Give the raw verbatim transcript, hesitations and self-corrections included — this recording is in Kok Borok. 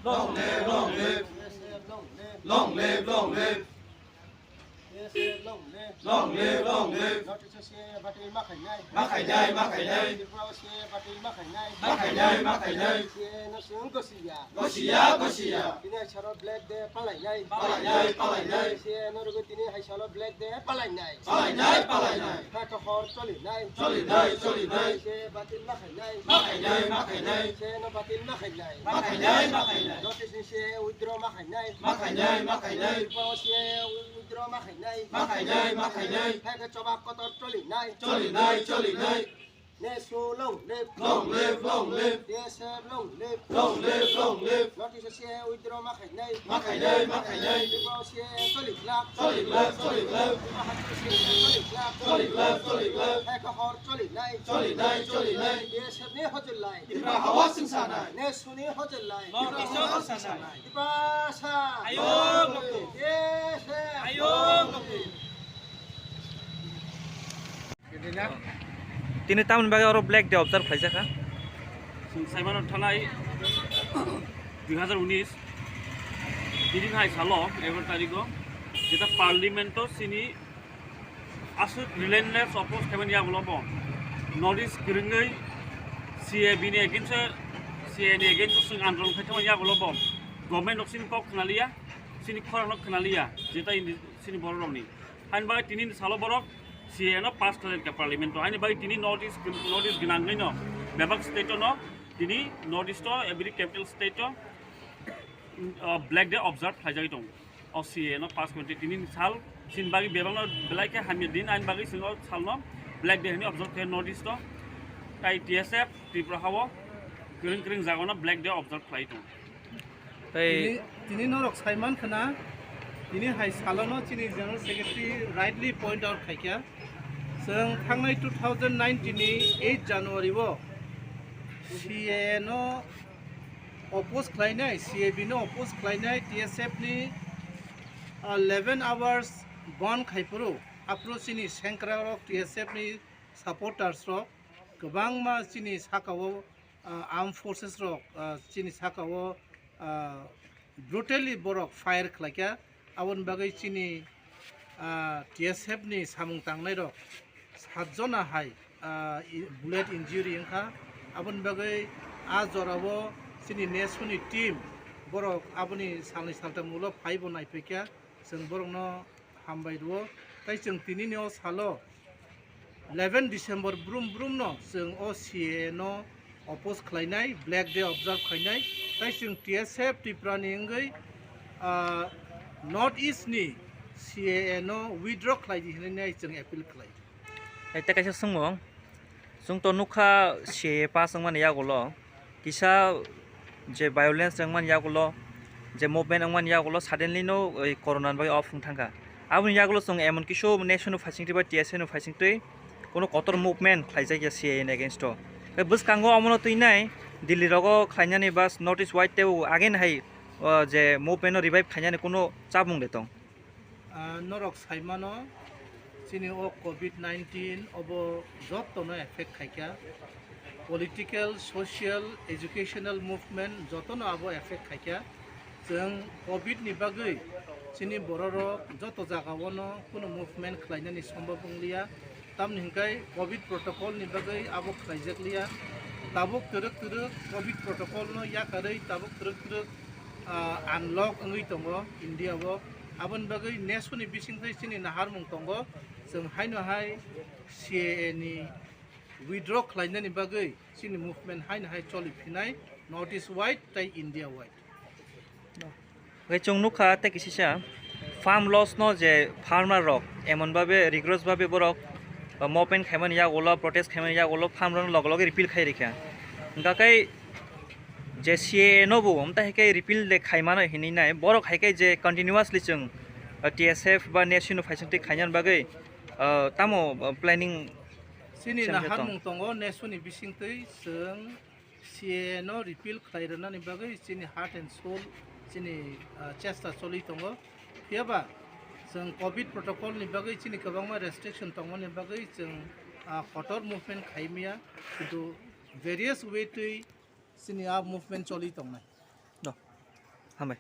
Long live, long live. T S F long live. Long live, long live. T S F long live. Long live, long live. North East C A A batil ma khainai. Ma khainai, ma khainai. Tripura C A A batil ma khainai. Ma khainai, ma khainai. C A A no chwng gosi ya. Gosi ya, gosi ya. Tini hai salo Black Day palainai. Palainai, palainai. C A A no rwgwi tini hai salo Black Day palainai. Palainai, palainai. Hai to hor cholinai. Cholinai, cholinai. C A A batil ma khainai. Ma khainai, ma khainai. C A A no batil ma khainai. Ma khainai, ma khainai. North East ni C A A withdraw ma khainai. Ma khainai, ma khainai. Tripura C A A withdraw ma khainai. Ma khainai, ma khainai. Hai khe choba kotor cholinai. Cholinai, cholinai. NESO long live. Long live, long live. T S F long live. Long live, long live. North East C A A withdraw ma khainai. Ma khainai, ma khainai. Tripura C A A choli glak. Choli glak, choli glak. Tripura hati C A A choli glak. Choli glak, choli glak. Hai khe hor cholinai. Cholinai, cholinai. T S F ni hojol lai. Tripura hawa singsanai. NESO ni hojol lai. Long live singsanai. Tripura sa. Ayok. T S F. Ayok. Tini tamoni bagwi oro Black Day observe khlaijak kha? Chwng saimano thanai dui hazar unis, tini hai salo egaroh tarikh o jeta parliament o chini aswk relentless oppose khaimani yagulo bo North East kwrwngwi C A A ni against o, C A A ni against o chwng andolon khai thangmani yagulo bo government rok chini kok khnaliya, chini khorang no khnaliya, jeta chini borok rokni. Haini bagwi tini salo borok C A A no pass khlai kha parliament o. Haini bagwi tini North East, North East gwnangwi no bebak state o no tini North East o every capital state o, uh, Black Day observe khlaijagwi tongo. O C A A no pass khlai tini sal chini bagwi bebak no belai khe hamya din, haini bagwi chwng o sal no Black Day hinwi observe khlai North East o. Tai T S F Tripura ha o kwrwng kwrwng jaga no Black Day observe khlai tongo. Tei tini, tini norok sai man khna, tini hai salono chini General Secretary rightly point out khaikha. Chwng thangnai two thousand nineteen ni eight January o C A A no oppose khlainai, C A B no oppose khlainai, T S F ni, ah, eleven hours bon khaiphuru, aphuru chini sengkrak rok T S F ni supporters rok kwbangma chini saka o ah, armed forces rok, ah, chini saka o, ah, brutally borok fire khlaikha. Aboni bagwi chini, ah, T S F ni samung tangnai rok sat jona hai, ah, i-, bullet injury wngkha. Aboni bagwi a jora o chini NESO ni team borok aboni salni saltam ulo phaibo naiphaikha. Chwng borokno hambai rwo. Tai chwng tinini o salo eleven December brum brum no chwng o C A A no oppose khlainai, Black Day observe khainai. Tai chwng T S F Tripura ni wngwi, ah, North East ni C A A no withdraw khlai di hinwi nai chwng appeal khlai. Tei kaisa swngmung, chwng to nukha C A A pass wngmani yagulo kisa je violence wngmani yagulo, je movement wngmani yagulo suddenly no oi corona ni bagwi off wng thangkha. Aboni yagulo chwng emon kisu NESO no phaisingtwi ba T S A no phaisingtwi kuno kotor movement khlaijakya C A A ni against o. Tei bwskango omono twinai Delhi rogo khlainani ba North East wide tei again hai, o, je movement no revive khainani kuno chabung de tong. Ah, norok saimano, chini o covid nineteen obo jotono effect khaikha. Political, social, educational movement jotono abo effect khaikha. Chwng covid ni bagwi chini bororok joto jagaono kunu movement khlainani sombhob wngliya. Tamni hwnkhe covid protocol ni bagwi abo khlaijakliya. Tabuk twrwk twrwk covid protocol no yakarwi tabuk twrwk twrwk, ah, unlock wngwi tongo India o. Aboni bagwi NESO ni bisingtwi chini naharmung tongo. Chwng haino hai C A A ni withdraw khlainani bagwi chini movement haino hai choli phinai North East wide tei India wide. Hwnkhe chwng nukha tei kisisa farm loss no je farmer rok emon babe rigorous babe borok, uh, movement khaimani yagulo, protest khaimani yagulo farm rok no loge loge repeal khai rikha. Hwnkha khe je C A A no bo amtai hai khe repeal de khaimano hinwi nai, borok hai khe je continuously chwng, uh, T S F ba NESO no phaisingtwi khainani bagwi, uh, tamo, uh, planning chini naharmung tongo NESO ni bisingtwi chwng C A A no repeal khlai rwnani bagwi chini heart and soul chini, ah, chesta choli tongo. Phiyaba chwng covid protocol ni bagwi chini kwbangma restriction tongmani bagwi chwng, ah, kotor movement khaimya, kintu various way twi chini a movement choli tongnai. Do. Hambai.